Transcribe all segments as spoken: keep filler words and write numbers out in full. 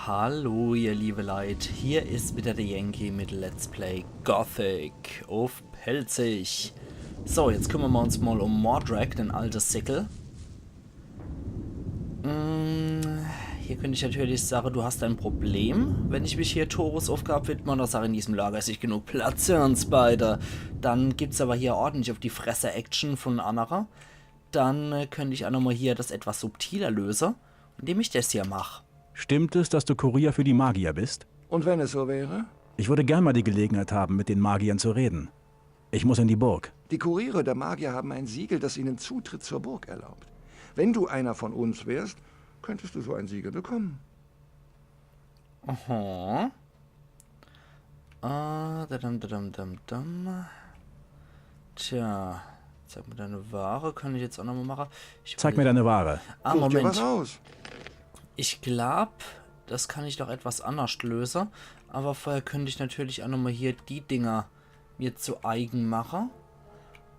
Hallo, ihr liebe Leit, hier is wieder der Yankee mit Let's Play Gothic uff Pälzisch. So, jetzt kümmern wir uns mal um Mordrak, den alte Sickel. Mm, hier könnt ich natürlich sage, du hast ein Problem, wenn ich mich hier Torus Uffgab widme, un do sag ich, in diesem Lager is net genug Platz für uns beide. Dann gibt's aber hier ordentlich uff die Fresse Action von annere. Dann äh, könnt ich auch nochmal hier das etwas subtiler löse, indem ich das hier mach. Stimmt es, dass du Kurier für die Magier bist? Und wenn es so wäre? Ich würde gern mal die Gelegenheit haben, mit den Magiern zu reden. Ich muss in die Burg. Die Kuriere der Magier haben ein Siegel, das ihnen Zutritt zur Burg erlaubt. Wenn du einer von uns wärst, könntest du so ein Siegel bekommen. Aha. Ah, dadam, dadam, dam, dam. Tja, zeig mir deine Ware, kann ich jetzt auch nochmal machen. Ich Zeig will- mir deine Ware. Ah, Such dir was Moment. Aus. Ich glaub, das kann ich doch etwas anders löse. Aber vorher könnte ich natürlich auch nochmal hier die Dinger mir zu eigen mache.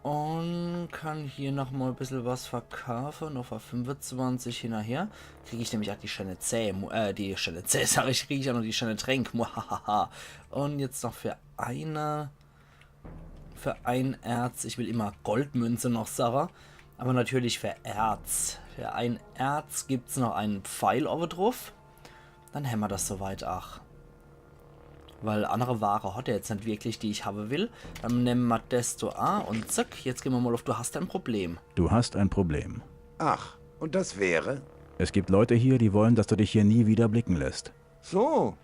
Und kann hier nochmal ein bisschen was verkaufen. Noch für fünfundzwanzig hinterher. Krieg ich nämlich auch die schöne Zäh. Mu- Äh, die schöne Zäh, sag ich, krieg ich auch noch die schöne Tränk. Muhahaha. Und jetzt noch für eine. Für ein Erz. Ich will immer Goldmünze noch, Sarah. Aber natürlich für Erz. Für ein Erz gibt's noch einen Pfeil oben drauf. Dann hämmer das soweit, ach. Weil andere Ware hat er jetzt nicht wirklich, die ich haben will. Dann nehmen wir das do a und zack, jetzt gehen wir mal auf, du hast ein Problem. Du hast ein Problem. Ach, und das wäre? Es gibt Leute hier, die wollen, dass du dich hier nie wieder blicken lässt. So.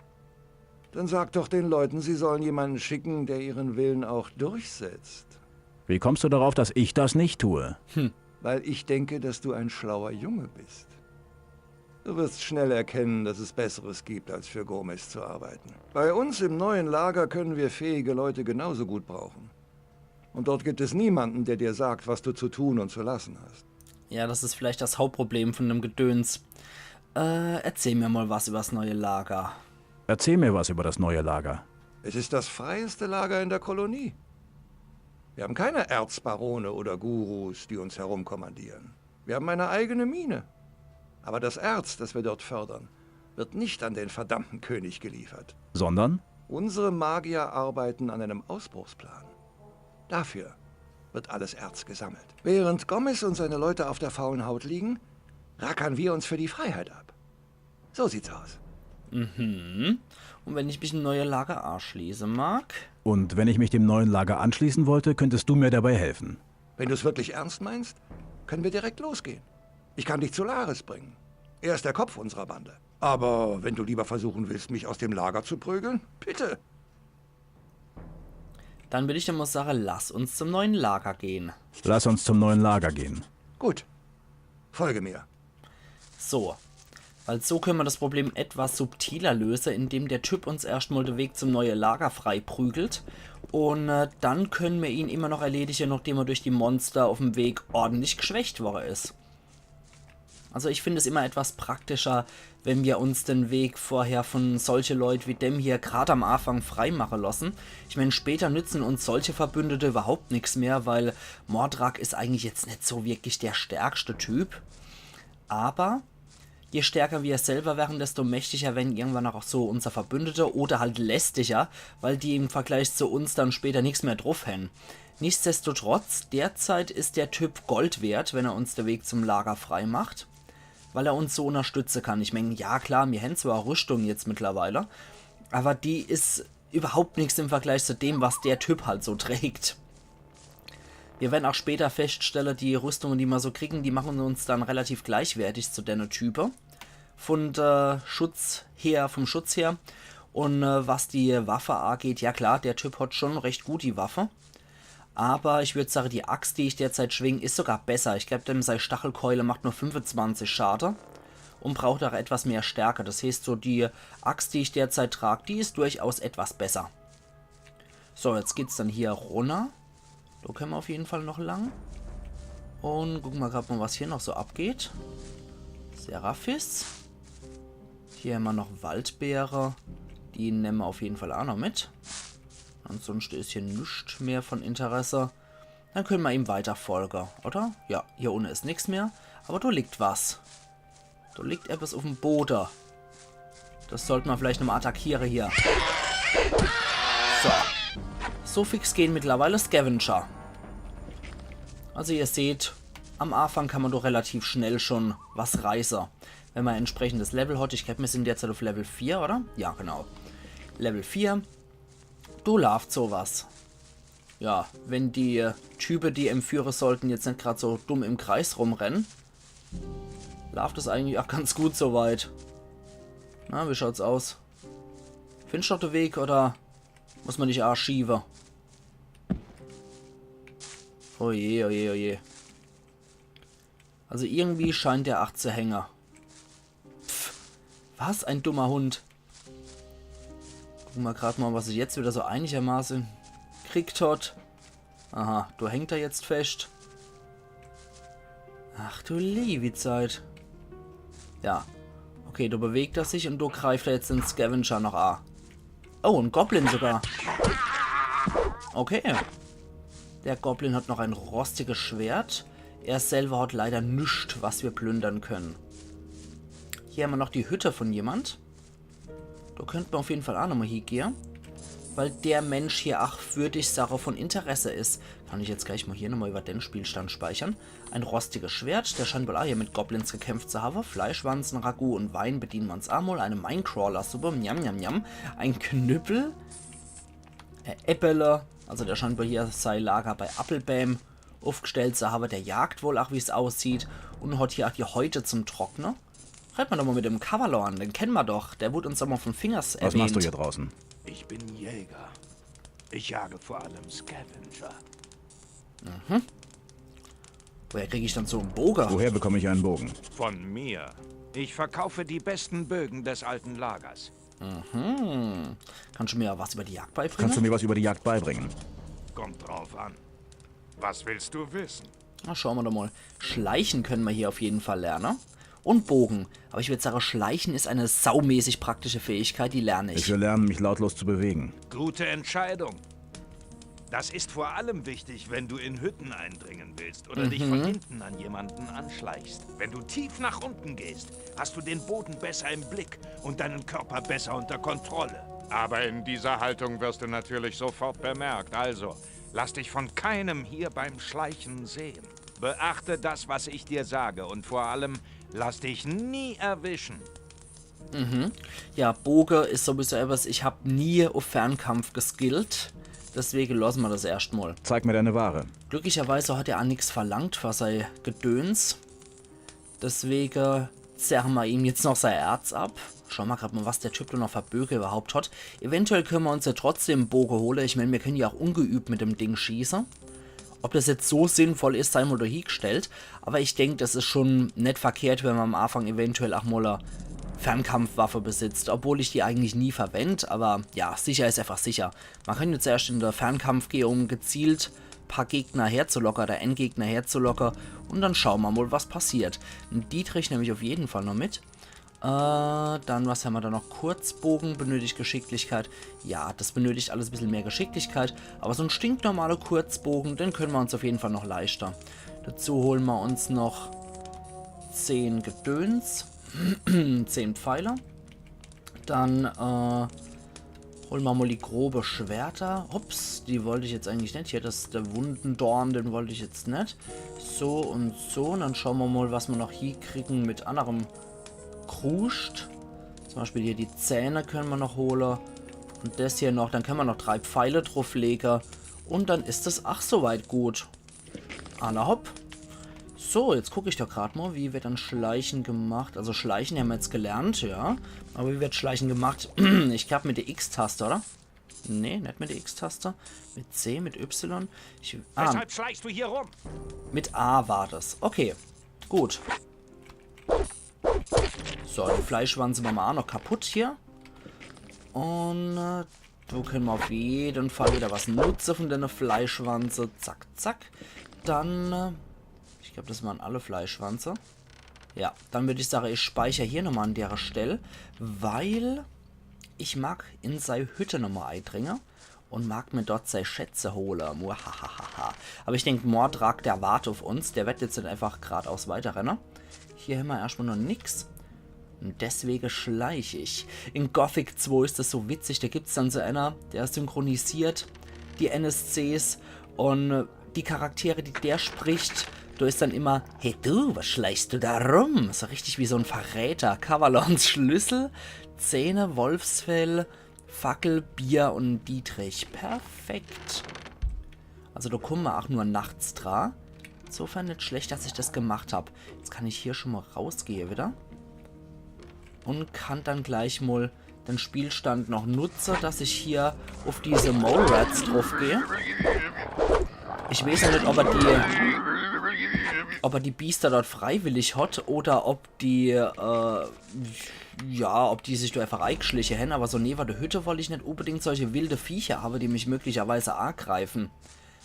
Dann sag doch den Leuten, sie sollen jemanden schicken, der ihren Willen auch durchsetzt. Wie kommst du darauf, dass ich das nicht tue? Weil ich denke, dass du ein schlauer Junge bist. Du wirst schnell erkennen, dass es Besseres gibt, als für Gomez zu arbeiten. Bei uns im neuen Lager können wir fähige Leute genauso gut brauchen. Und dort gibt es niemanden, der dir sagt, was du zu tun und zu lassen hast. Ja, das ist vielleicht das Hauptproblem von dem Gedöns. Äh, erzähl mir mal was übers neue Lager. Erzähl mir was über das neue Lager. Es ist das freieste Lager in der Kolonie. Wir haben keine Erzbarone oder Gurus, die uns herumkommandieren. Wir haben eine eigene Mine. Aber das Erz, das wir dort fördern, wird nicht an den verdammten König geliefert. Sondern? Unsere Magier arbeiten an einem Ausbruchsplan. Dafür wird alles Erz gesammelt. Während Gomez und seine Leute auf der faulen Haut liegen, rackern wir uns für die Freiheit ab. So sieht's aus. Mhm. Und wenn ich mich im neuen Lager anschließen mag? Und wenn ich mich dem neuen Lager anschließen wollte, könntest du mir dabei helfen. Wenn du's wirklich ernst meinst, können wir direkt losgehen. Ich kann dich zu Lares bringen. Er ist der Kopf unserer Bande. Aber wenn du lieber versuchen willst, mich aus dem Lager zu prügeln, bitte. Dann will ich dir mal sagen, lass uns zum neuen Lager gehen. Lass uns zum neuen Lager gehen. Gut. Folge mir. So. Weil so können wir das Problem etwas subtiler lösen, indem der Typ uns erstmal den Weg zum neuen Lager freiprügelt. Und äh, dann können wir ihn immer noch erledigen, nachdem er durch die Monster auf dem Weg ordentlich geschwächt worden ist. Also ich finde es immer etwas praktischer, wenn wir uns den Weg vorher von solche Leute wie dem hier gerade am Anfang freimachen lassen. Ich meine, später nützen uns solche Verbündete überhaupt nichts mehr, weil Mordrak ist eigentlich jetzt nicht so wirklich der stärkste Typ. Aber je stärker wir selber werden, desto mächtiger werden irgendwann auch so unser Verbündete oder halt lästiger, weil die im Vergleich zu uns dann später nichts mehr drauf haben. Nichtsdestotrotz, derzeit ist der Typ Gold wert, wenn er uns den Weg zum Lager frei macht, weil er uns so unterstützen kann. Ich meine, ja klar, wir haben zwar Rüstung jetzt mittlerweile, aber die ist überhaupt nichts im Vergleich zu dem, was der Typ halt so trägt. Wir werden auch später feststellen, die Rüstungen, die wir so kriegen, die machen uns dann relativ gleichwertig zu denen Typen. Von der Schutz her, vom Schutz her. Und äh, was die Waffe angeht, ja klar, der Typ hat schon recht gut die Waffe. Aber ich würde sagen, die Axt, die ich derzeit schwing, ist sogar besser. Ich glaube, dem sei Stachelkeule macht nur fünfundzwanzig Schade und braucht auch etwas mehr Stärke. Das heißt, so die Axt, die ich derzeit trage, die ist durchaus etwas besser. So, jetzt geht's dann hier runter. Da können wir auf jeden Fall noch lang. Und gucken wir gerade mal, was hier noch so abgeht. Seraphis. Hier haben wir noch Waldbeere. Die nehmen wir auf jeden Fall auch noch mit. Ansonsten ist hier nichts mehr von Interesse. Dann können wir ihm weiter folgen, oder? Ja, hier unten ist nichts mehr. Aber da liegt was. Da liegt etwas auf dem Boden. Das sollt ma vielleicht nochmal attackiere hier. So. So fix gehen mittlerweile Scavenger. Also ihr seht, am Anfang kann ma doch relativ schnell schon was reiße, wenn ma entsprechendes Level hat. Ich glaab, mir sind derzeit auf Level vier, oder? Ja, genau. Level vier. Do laaft sowas. Ja, wenn die, äh, Type, die em führe sollten, jetzt net grad so dumm im Kreis rumrennen, laaft es eigentlich auch ganz gut soweit. Na, wie schaut's aus? Findsch du noch de Weg oder muss ma dich aaschiewe? Oh je, oh je, oh je. Also irgendwie scheint der aach zu hänge. Pff, was ein dummer Hund. Gucke ma grad mal, was ich jetzt wieder so einigermaße kriegt hat. Aha, do hängt er jetzt fescht. Ach du liewi Zeit. Ja. Okay, do bewegt er sich und do greift er jetzt den Scavenger noch a. Oh, ein Goblin sogar. Okay. Der Goblin hat noch ein rostiges Schwert. Er selber hat leider nüscht, was wir plündern können. Hier haben wir noch die Hütte von jemand. Do könnt ma auf jeden Fall auch nochmal hiegehe. Weil der Mensch hier auch würdig Sache von Interesse ist. Kann ich jetzt gleich mal hier nochmal über den Spielstand speichern. Ein rostiges Schwert, der scheint wohl auch hier mit Goblins gekämpft zu haben. Fleischwanzen, Ragout und Wein bedienen wir uns auch mal. Eine Minecrawler-Suppe, njam, njam, njam. Ein Knüppel. Äh, Äppele. Also der scheint wohl hier sein Lager bei Appelbäm aufgestellt zu haben. Der jagt wohl auch, wie es aussieht. Und hat hier auch die Häute zum Trocknen. Red ma doch mal mit dem Cavalorn, den kennen ma doch. Der wurde uns doch mal von Fingers erwähnt. Was machst du hier draußen? Ich bin Jäger. Ich jage vor allem Scavenger. Mhm. Woher krieg ich dann so einen Bogen? Woher bekomme ich einen Bogen? Von mir. Ich verkaufe die besten Bögen des alten Lagers. Mhm. Kannst du mir was über die Jagd beibringen? Kannst du mir was über die Jagd beibringen? Kommt drauf an. Was willst du wissen? Na, schauen wir doch mal. Schleichen können wir hier auf jeden Fall lernen. Und Bogen. Aber ich würde sagen, Schleichen ist eine saumäßig praktische Fähigkeit, die lerne ich. Ich will lernen, mich lautlos zu bewegen. Gute Entscheidung. Das ist vor allem wichtig, wenn du in Hütten eindringen willst oder dich von hinten an jemanden anschleichst. Wenn du tief nach unten gehst, hast du den Boden besser im Blick und deinen Körper besser unter Kontrolle. Aber in dieser Haltung wirst du natürlich sofort bemerkt. Also, lass dich von keinem hier beim Schleichen sehen. Beachte das, was ich dir sage, und vor allem, lass dich nie erwischen. Mhm. Ja, Boge is sowieso etwas, ich hab nie auf Fernkampf geskillt. Deswege lasse ma das erscht mal. Zeig mir deine Ware. Glücklicherweise hat er auch nix verlangt für sei Gedöns. Deswege zerre ma ihm jetzt noch sei Erz ab. Schaue ma grad mal, was der Typ da noch für Böge überhaupt hat. Eventuell können ma uns ja trotzdem en Boge hole. Ich mein, mir können ja auch ungeübt mit dem Ding schieße. Ob das jetzt so sinnvoll is, sei mal dahigestellt. Aber ich denk, das is schon net verkehrt, wenn ma am Anfang eventuell auch mal e Fernkampfwaffe besitzt. Obwohl ich die eigentlich nie verwend. Aber ja, sicher is einfach sicher. Ma kann jetzt erscht in de Fernkampf gehe, um gezielt paar Gegner herzulocke oder en Gegner herzulocke. Und dann schaue ma mal, was passiert. En Dietrich nemm ich auf jeden Fall noch mit. Äh, dann, was hämmer da noch? Kurzbogen benötigt Geschicklichkeit. Ja, das benötigt alles e bissel mehr Geschicklichkeit. Aber so en stinknormale Kurzbogen, den können ma uns auf jeden Fall noch leischte. Dazu hole ma uns noch zehn Gedöns. Zehn Pfeile. Dann, äh, hole ma mal die grobe Schwerter. Ups, die wollt ich jetzt eigentlich net. Hier, das, der Wundendorn, den wollt ich jetzt net. So und so. Und dann schaue ma mal, was ma noch hiekriegen mit anderem Kruscht. Zum Beispiel hier die Zähne können ma noch hole. Und das hier noch. Dann können ma noch drei Pfeile drauflege. Und dann is es ach soweit gut. Alla hopp. So, jetzt guck ich doch grad mal, wie wird dann Schleichen gemacht. Also Schleichen hämmer jetzt gelernt, ja. Aber wie wird Schleichen gemacht? Ich glaub mit der X-Taste, oder? Nee, net mit der X-Taste. Mit C, mit Y. Ich, ah, weshalb schleichst du hier rum? Mit A war das. Okay, gut. So, die Fleischwanze mache ma auch noch kaputt hier. Und, äh, do können ma auf jeden Fall wieder was nutze von dene Fleischwanze. Zack, zack. Dann, äh, ich glaub, das waren alle Fleischwanze. Ja, dann würd ich sage, ich speicher hier nochmal an dere Stell, weil ich mag in sei Hütte nochmal eidringe und mag mir dort sei Schätze hole. Muahahaha. Aber ich denk, Mordrak, der wart auf uns. Der wird jetzt net einfach gradaus weiterrenne. Hier hämmer erscht mal noch nix. Und deswege schleich ich. In Gothic zwei is das so witzig, da gibt's dann so einer, der synchronisiert die N S Cs und die Charaktere, die der spricht, da is dann immer: „Hey du, was schleichst du da rum?“ So richtig wie so ein Verräter. Cavalorns Schlüssel, Zähne, Wolfsfell, Fackel, Bier und Dietrich. Perfekt. Also da kumme mer auch nur nachts dra. Insofern net schlecht, dass ich das gemacht hab. Jetzt kann ich hier schon mal rausgehe wieder. Und kann dann gleich mal den Spielstand noch nutze, dass ich hier auf diese Mole Rats drauf gehe. Ich weiß ja net, ob er die, ob er die Biester dort freiwillig hat oder ob die, äh, ja, ob die sich da einfach eigschliche hen, aber so newe der Hütte wollt ich net unbedingt solche wilde Viecher habe, die mich möglicherweise agreifen.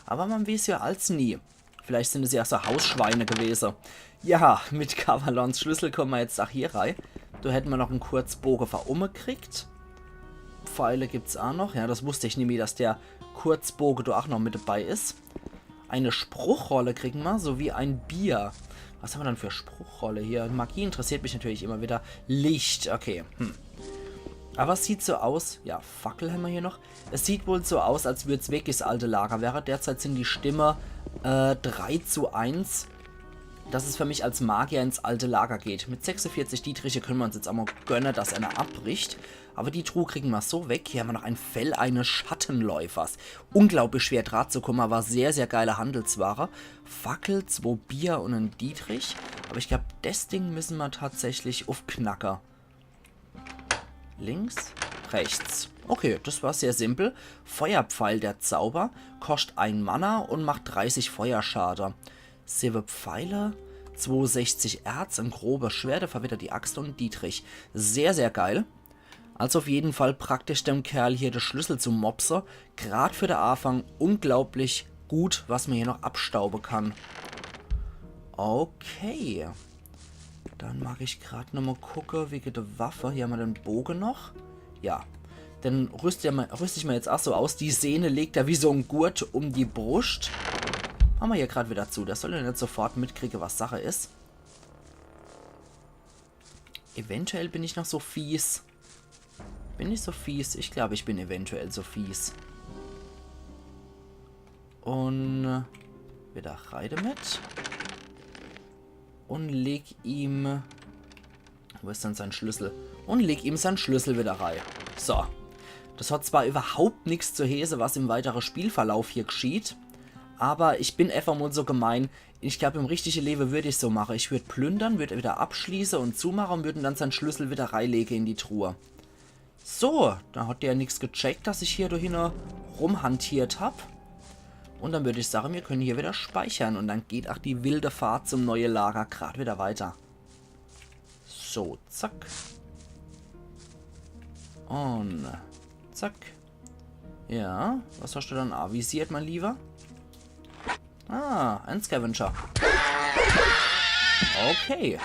Aber man weiß ja als nie. Vielleicht sind es ja so Hausschweine gewese. Ja, mit Cavalorns Schlüssel kumme mer jetzt auch hier rei. Da hätte mer noch en Kurzboge für umme kriegt. Pfeile gibt's auch noch. Ja, das wusst ich nimmi, dass der Kurzboge da auch noch mit dabei is. Eine Spruchrolle kriegen mer, sowie ein Bier. Was haben wir dann für Spruchrolle hier? Magie interessiert mich natürlich immer wieder. Licht, okay. Hm. Aber es sieht so aus. Ja, Fackel haben wir hier noch. Es sieht wohl so aus, als würd's wirklich das alte Lager wäre. Derzeit sind die Stimme äh, drei zu eins, dass es für mich als Magier ins alte Lager geht. Mit sechsundvierzig Dietriche können wir uns jetzt einmal gönnen, dass einer abbricht. Aber die Truhe kriegen wir so weg. Hier haben wir noch ein Fell eines Schattenläufers. Unglaublich schwer dran zu kommen, aber sehr, sehr geile Handelsware. Fackel, zwei Bier und ein Dietrich. Aber ich glaub, das Ding müssen wir tatsächlich aufknacken. Links, rechts. Okay, das war sehr simpel. Feuerpfeil, der Zauber, kostet ein Mana und macht dreißig Feuerschade. Sieben Pfeile, zweiundsechzig Erz, ein grobes Schwert, verwittert die Axt und Dietrich. Sehr, sehr geil. Also auf jeden Fall praktisch, dem Kerl hier de Schlüssel zu mopse. Grad für de Anfang unglaublich gut, was man hier noch abstaube kann. Okay. Dann mag ich grad nochmal gucke, wege de Waffe. Hier haben wir den Bogen noch. Ja. Den rüst, ja mal, rüst ich mir jetzt auch so aus. Die Sehne legt er wie so en Gurt um die Brust. Machen wir hier grad wieder zu. Der soll ja net sofort mitkriege, was Sache is. Eventuell bin ich noch so fies. Bin ich so fies? Ich glaube, ich bin eventuell so fies. Und wieder rei damit. Und leg ihm... Wo is denn sein Schlüssel? Und leg ihm sein Schlüssel wieder rei. So. Das hat zwar überhaupt nix zu heeße, was im weitere Spielverlauf hier geschieht, aber ich bin einfach mal so gemein. Ich glaub, im richtige Lewe würd ich so mache. Ich würd plündern, würd wieder abschließe und zumache und würd ihm dann sein Schlüssel wieder reilege in die Truhe. So, dann hat der nix gecheckt, dass ich hier dahinter rumhantiert hab. Und dann würd ich sagen, wir können hier wieder speichern und dann geht auch die wilde Fahrt zum neue Lager grad wieder weiter. So, zack. Und zack. Ja, was hast du dann avisiert, mein Lieber? Ah, ein Scavenger. Okay.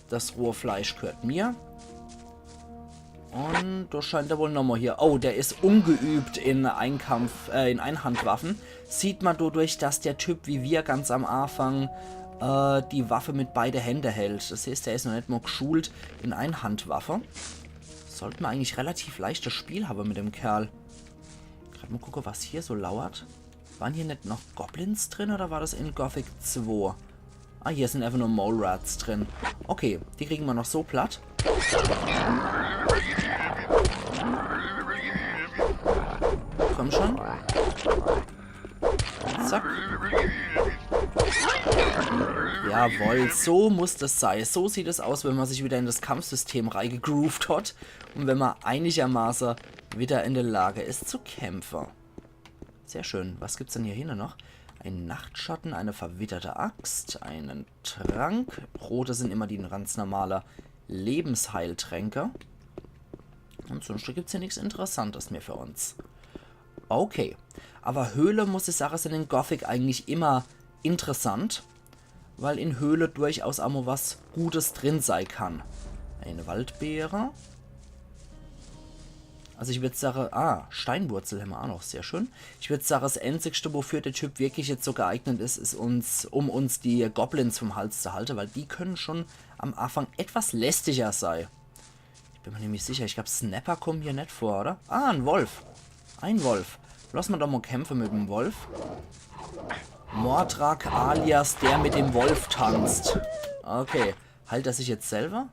Das rohe Fleisch gehört mir. Und da scheint er wohl nochmal hier. Oh, der is ungeübt in Einkampf, äh, in Einhandwaffen. Sieht man dadurch, dass der Typ wie wir ganz am Anfang äh, die Waffe mit beide Hände hält. Das heißt, er is noch net mal geschult in Einhandwaffe. Sollte man eigentlich relativ leichtes Spiel haben mit dem Kerl. Grad mal gucke, was hier so lauert. Waren hier net noch Goblins drin oder war das in Gothic zwei? Ah, hier sind einfach nur Mole Rats drin. Okay, die kriegen wir noch so platt. Komm schon. Zack. Jawohl, so muss das sei. So sieht es aus, wenn man sich wieder in das Kampfsystem reigegroovt hat und wenn man einigermaßen wieder in der Lage ist zu kämpfen. Sehr schön. Was gibt's denn hier hinten noch? Ein Nachtschatten, eine verwitterte Axt, einen Trank. Rote sind immer die ganz normale Lebensheiltränke. Und sonst gibt's hier nichts Interessantes mehr für uns. Okay. Aber Höhle, muss ich sagen, sind in Gothic eigentlich immer interessant, weil in Höhle durchaus auch mal was Gutes drin sei kann. Eine Waldbeere. Also ich würd sage, ah, Steinwurzel hämmer aa noch, sehr schön. Ich würd sage, das Einzigste, wofür der Typ wirklich jetzt so geeignet is, is uns, um uns die Goblins vom Hals zu halte, weil die können schon am Anfang etwas lästiger sei. Ich bin mir nämlich sicher, ich glaub, Snapper kommen hier net vor, oder? Ah, en Wolf. En Wolf. Lass ma doch mal kämpfe mit em Wolf. Mordrak alias der mit dem Wolf tanzt. Okay. Heilt er sich jetzt selber?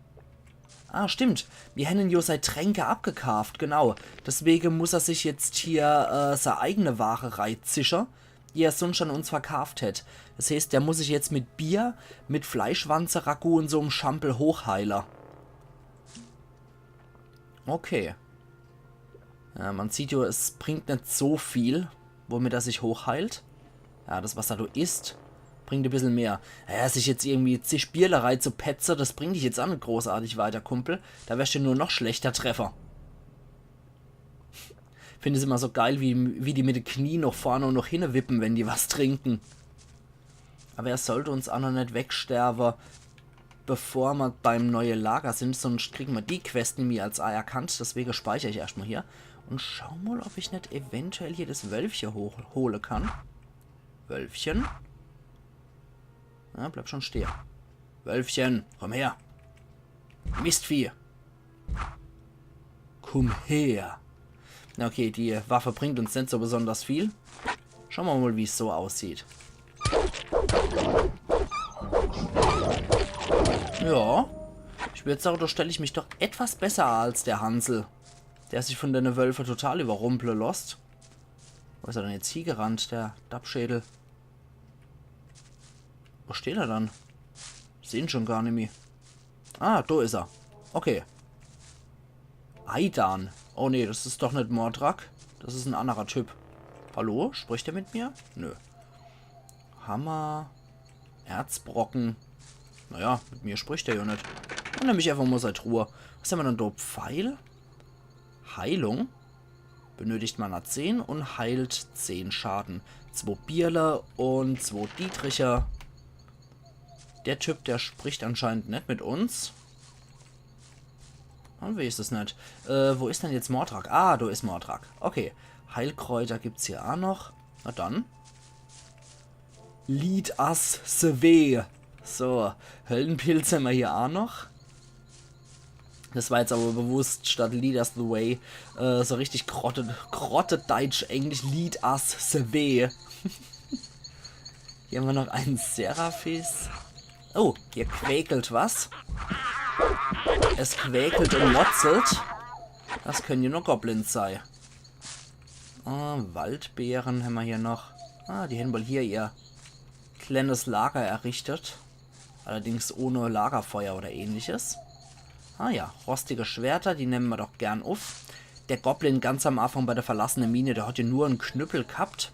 Ah, stimmt. Mir hännen jo sei Tränke abgekaaft, genau. Deswege muss er sich jetzt hier äh, sei eigene Ware reizische, die er sonst an uns verkaaft hätt. Das heißt, der muss sich jetzt mit Bier, mit Fleischwanze-Ragout und so'm Schampel hochheile. Okay. Ja, man sieht jo, es bringt net so viel, womit er sich hochheilt. Ja, das, was er do isst, bringt e bissel mehr. Ja, sich jetzt irgendwie zig Bierle reizupetze, das bringt dich jetzt aa net großartig weiter, Kumpel. Da wärst du nur noch schlechter treffe. Find es immer so geil, wie, wie die mit de Knie noch vorne und noch hinne wippen, wenn die was trinken. Aber er sollt uns aa noch net wegsterbe, bevor ma beim neue Lager sind, sonst kriegen ma die Quest nämlich als anerkannt. Deswege speicher ich erscht mal hier und schau mal, ob ich net eventuell hier das Wölfche hoch hole kann. Wölfchen. Ja, bleib schon stehe. Wölfchen, komm her. Mistvieh. Komm her. Na okay, die Waffe bringt uns net so besonders viel. Schauen wir mal, wie es so aussieht. Ja. Ich würd sagen, da stell ich mich doch etwas besser als der Hansel, der sich von denne Wölfe total überrumple losst. Wo is er denn jetzt hiegerannt, der Dappschädel? Wo steht er dann? Seh ihn schon gar nimmi. Ah, do is er. Okay. Aidan. Oh nee, das is doch net Mordrak. Das is en anderer Typ. Hallo? Spricht er mit mir? Nö. Hammer. Erzbrocken. Naja, mit mir spricht er jo net. Dann nemm ich einfach mal sei Truhe. Was hämmer dann do? Pfeil? Heilung. Benötigt Mana zehn und heilt zehn Schaden. Zwo Bierle und zwo Dietriche. Der Typ, der spricht anscheinend net mit uns. Man weeß es net. Äh, wo is denn jetzt Mordrak? Ah, do is Mordrak. Okay. Heilkräuter gibt's hier aa noch. Na dann. Lead us the way. So, Höllenpilz hämmer hier aa noch. Das war jetzt aber bewusst statt Lead us the way. Äh, so richtig Grotte, Grotte-Deitsch, Englisch, Lead us the way. Hier hämmer noch en Seraphis. Oh, hier quäkelt was. Es quäkelt und motzelt. Das können jo nur Goblins sei. Ah, Waldbeeren hämmer hier noch. Ah, die hän wohl hier ihr kleines Lager errichtet. Allerdings ohne Lagerfeuer oder ähnliches. Ah ja, rostige Schwerter, die nemme mer doch gern uff. Der Goblin ganz am Anfang bei der verlassene Mine, der hat jo nur en Knüppel gehabt.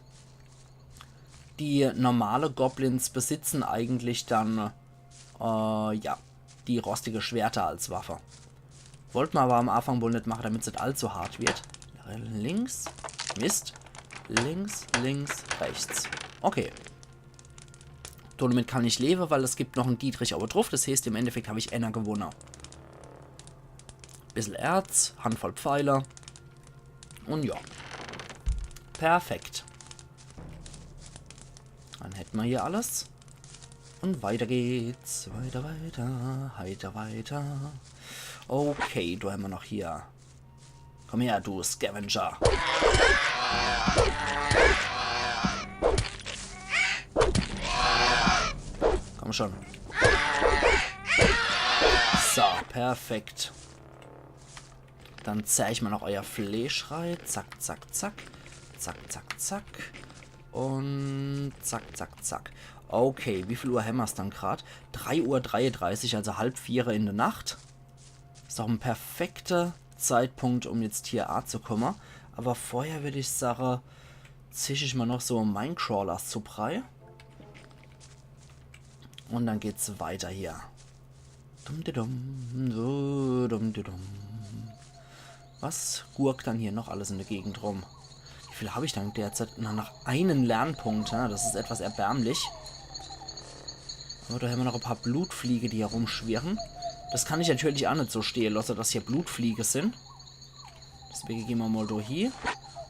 Die normale Goblins besitzen eigentlich dann, äh, ja, die rostige Schwerter als Waffe. Wollt mer aber am Anfang wohl net mache, damit's net allzu hart wird. Links. Mist. Links, links, rechts. Okay. Domit kann ich lewe, weil es gibt noch en Dietrich owe druff. Das heeßt, im Endeffekt hab ich enner gewonne. Bissel Erz, Handvoll Pfeile. Und ja. Perfekt. Dann hätt mer hier alles. Und weiter geht's. Weiter, weiter. Heiter, weiter. Okay, do hämmer noch hier. Komm her, du Scavenger. Komm schon. So, perfekt. Dann zerr ich mal noch euer Fleisch rei. Zack, zack, zack. Zack, zack, zack. Und zack, zack, zack. Okay, wie viel Uhr hämmer's dann grad? Drei Uhr dreiunddreißig, also halb viere in der Nacht. Is doch en perfekter Zeitpunkt, um jetzt hier azukomme. Aber vorher würd ich sage, zisch ich mal noch so Minecrawler-Supp rei. Und dann geht's weiter hier. Dum, di, dum, so, dum, di, dum. Was gurkt dann hier noch alles in der Gegend rum? Wie viel hab ich dann derzeit? Na, noch einen Lernpunkt, ja, das is etwas erbärmlich. Aber do hämmer noch e paar Blutfliege, die hier rumschwirren. Das kann ich natürlich aa net so stehe losse, dass hier Blutfliege sin. Das Deswege gehn mer mol do hie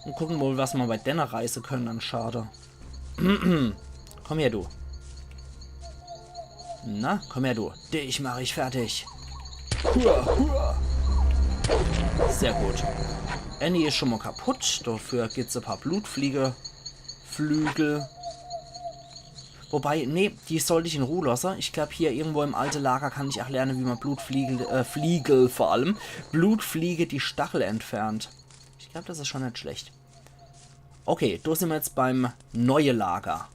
un gucke mol, was mer bei denne reiße kenne an Schade. Komm her, du. Na, komm her, du. Dich mach ich fertig. Hua, hua. Sehr gut. Annie is schon mol kaputt. Dafür gibt's e paar Blutfliege. Flügel. Wobei, nee, die sollt ich in Ruh losse. Ich glaab, hier irgendwo im alte Lager kann ich ach lerne, wie mer Blutfliegel, äh, Fliegel vor allem, Blutfliege die Stachel entfernt. Ich glaab, das is schon net schlecht. Okay, do sin mer jetzt beim neue Lager.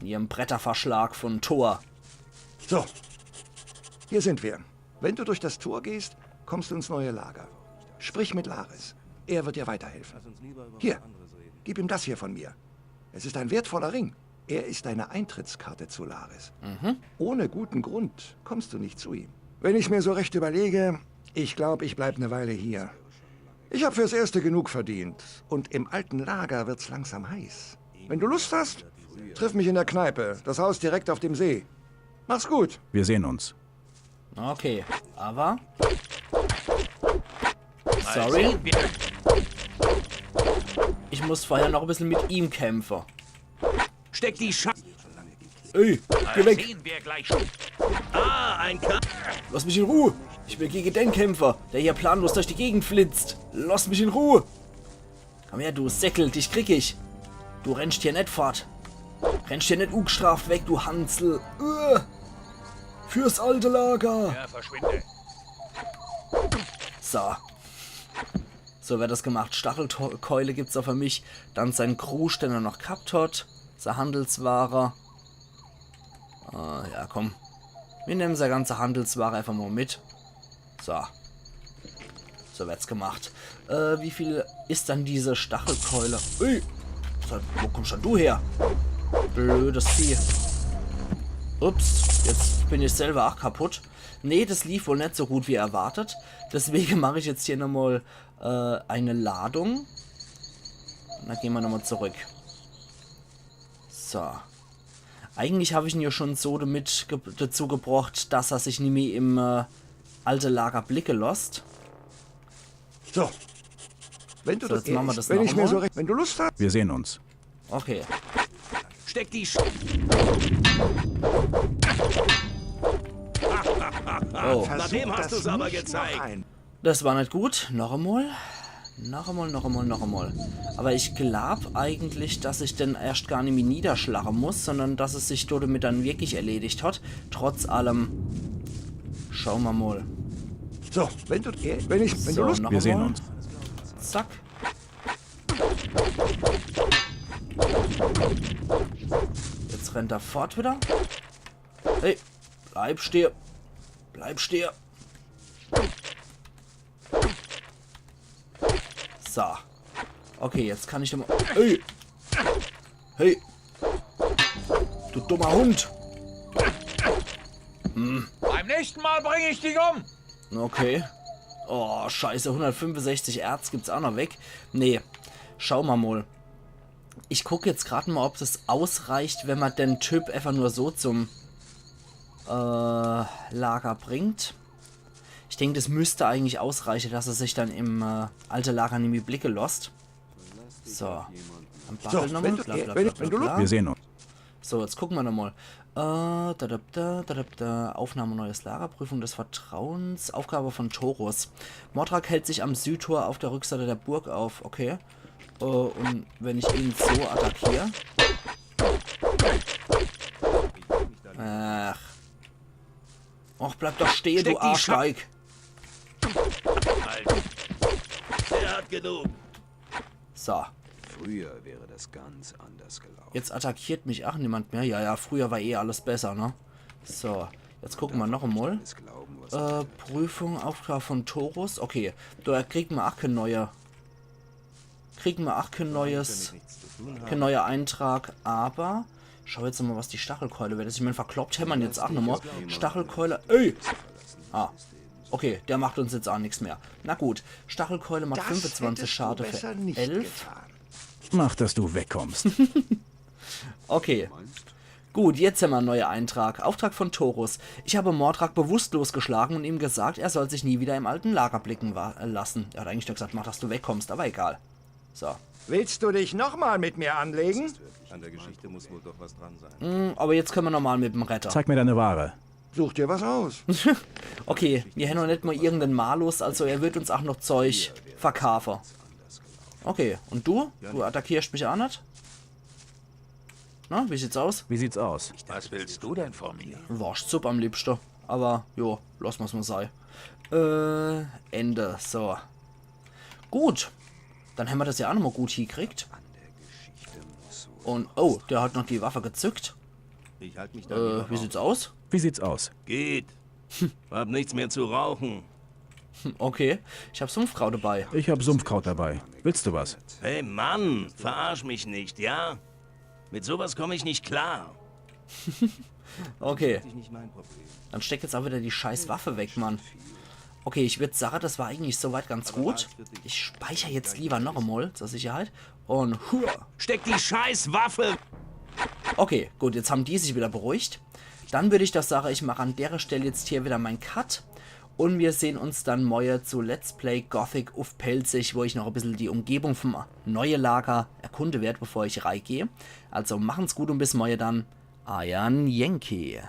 Hier im Bretterverschlag von Thor. So, hier sind wir. Wenn du durch das Tor gehst, kommst du ins neue Lager. Sprich mit Lares. Er wird dir weiterhelfen. Hier, gib ihm das hier von mir. Es ist ein wertvoller Ring. Er ist deine Eintrittskarte zu Lares. Ohne guten Grund kommst du nicht zu ihm. Wenn ich mir so recht überlege, ich glaub, ich bleib ne Weile hier. Ich hab fürs Erste genug verdient. Und im alten Lager wird's langsam heiß. Wenn du Lust hast, triff mich in der Kneipe. Das Haus direkt auf dem See. Mach's gut. Wir sehen uns. Okay, aber... Sorry. Ich muss vorher noch e bissel mit ihm kämpfe. Steck die Scha... Ey, geh weg! Sehen wir gleich schon. Ah, ein Ka... Lass mich in Ruh! Ich will gege den kämpfe, der hier planlos durch die Gegend flitzt. Lass mich in Ruh! Komm her, du Säckel, dich krieg ich. Du rennscht hier net fort. Rennscht hier net ungestraft weg, du Hansel. Uah. Fürs alte Lager. Ja, verschwinde. So. So werd das gemacht. Stachelkeule gibt's ach für mich. Dann sein Krusch, den er noch gehabt hat. Sei Handelsware. Äh, ja, komm. Mir nemme sei ganze Handelsware einfach mol mit. So. So werd's gemacht. Äh, wie viel is dann diese Stachelkeule? Ui! So, wo kommst dann du her? Blödes Vieh. Ups, jetzt bin ich selber ach kaputt. Nee, das lief wohl net so gut wie erwartet. Deswege mach ich jetzt hier nochmal, äh, eine Ladung. Und dann gehn mer nochmal zurück. So. Eigentlich hab ich ihn ja schon so damit ge-, dazu gebracht, dass er sich nimmi im, äh, alte Lager blicke losst. So. Wenn du So, das jetzt machen wir das wenn ich mir so nochmal. Recht, wenn du Lust hast. Wir sehen uns. Okay. Steck die Sch... Oh. Na, dem hast du's aber gezeigt. Das war net gut. Noch einmal. Noch einmal, noch einmal, noch einmal. Aber ich glaub eigentlich, dass ich den erscht gar nimmi niederschlagen muss, sondern dass es sich damit dann wirklich erledigt hat. Trotz allem. Schauen wir mal. So, wenn du, wenn ich, wenn du So, Lust noch Wir sehen einmal. Uns. Zack. Jetzt rennt er fort wieder. Hey, bleib stehen. Bleib stehen. So. Okay, jetzt kann ich nochmal. Hey! Hey! Du dummer Hund! Hm. Beim nächsten Mal bring ich dich um! Okay. Oh, scheiße, hundertfünfundsechzig Erz gibt's auch noch weg. Nee, schau ma mal. Ich guck jetzt grad mal, ob das ausreicht, wenn man den Typ einfach nur so zum, äh, Lager bringt. Ich denk, das müsste eigentlich ausreichen, dass er sich dann im, äh, alte Lager nimmi blicke losst. So. Dann So, babbel nochmal. wenn du, Bla, bla, wenn, bla, wenn du bla, bla. Wir sehen uns. So, jetzt gucken wir nochmal. Äh, da, da, da, da, da, da. Aufnahme neues Lager, Prüfung des Vertrauens, Aufgabe von Torus. Mordrak hält sich am Südtor auf der Rückseite der Burg auf. Okay. Äh, und wenn ich ihn so attackiere. Ach. Och, bleib doch stehen, Steck du die Scha- Arschgeig. Alter. Der hat genug. So. Früher wäre das ganz anders gelaufen. Jetzt attackiert mich ach niemand mehr. Ja, ja, früher war eh alles besser, ne? So, jetzt gucken wir noch einmal. Äh, Prüfung, Aufgabe von Torus. Okay, da kriegen wir ach keine neue. Kriegen wir ach kein neues, kein neuer Eintrag, aber schau jetzt mal, was die Stachelkeule wert is. Ich mein, verkloppt hämmer jetzt ach nochmal. Stachelkeule, ey! Ah, okay, der macht uns jetzt auch nix mehr. Na gut, Stachelkeule macht fünfundzwanzig Schade für elf. Mach, dass du wegkommst. Okay. Gut, jetzt hämmer en neue Eintrag. Auftrag von Torus. Ich habe Mordrak bewusstlos geschlagen und ihm gesagt, er soll sich nie wieder im alten Lager blicken wa- äh, lassen. Er hat eigentlich nur gesagt, mach, dass du wegkommst, aber egal. So. Willst du dich nochmal mit mir anlegen? An der Geschichte muss wohl doch was dran sein. Hm, aber jetzt können wir nochmal mit dem Retter. Zeig mir deine Ware. Such dir was aus. Okay, wir haben noch nicht mal irgendeinen Malus, also er wird uns auch noch Zeug verkaufen. Okay, und du? Du attackierst mich auch nicht? Na, wie sieht's aus? Wie sieht's aus? Was willst du denn von mir? Worschtsupp am liebsten. Aber, jo, lass mal's mal sein. Äh, Ende. So. Gut. Dann haben wir das ja auch nochmal gut hingekriegt. Und, oh, der hat noch die Waffe gezückt. Ich halte mich da Äh, lieber wie raus. Sieht's aus? Wie sieht's aus? Geht. Hab nichts mehr zu rauchen. Okay, ich hab Sumpfkraut dabei. Ich hab Sumpfkraut dabei. Willst du was? Hey Mann, verarsch mich nicht, ja? Mit sowas komme ich nicht klar. Okay, Nicht mein Problem. dann steck jetzt auch wieder die scheiß Waffe weg, Mann. Okay, ich würd sagen, das war eigentlich soweit ganz gut. Ich speicher jetzt lieber noch einmal zur Sicherheit. Und hua. Steck die scheiß Waffe! Okay, gut, jetzt haben die sich wieder beruhigt. Dann würde ich doch sagen, ich mache an der Stelle jetzt hier wieder mein Cut. Und wir sehen uns dann morgen zu Let's Play Gothic uff Pälzisch, wo ich noch ein bisschen die Umgebung vom neue Lager erkunde werde, bevor ich reingehe. Also machen's gut und bis morgen dann. Euer Yankee.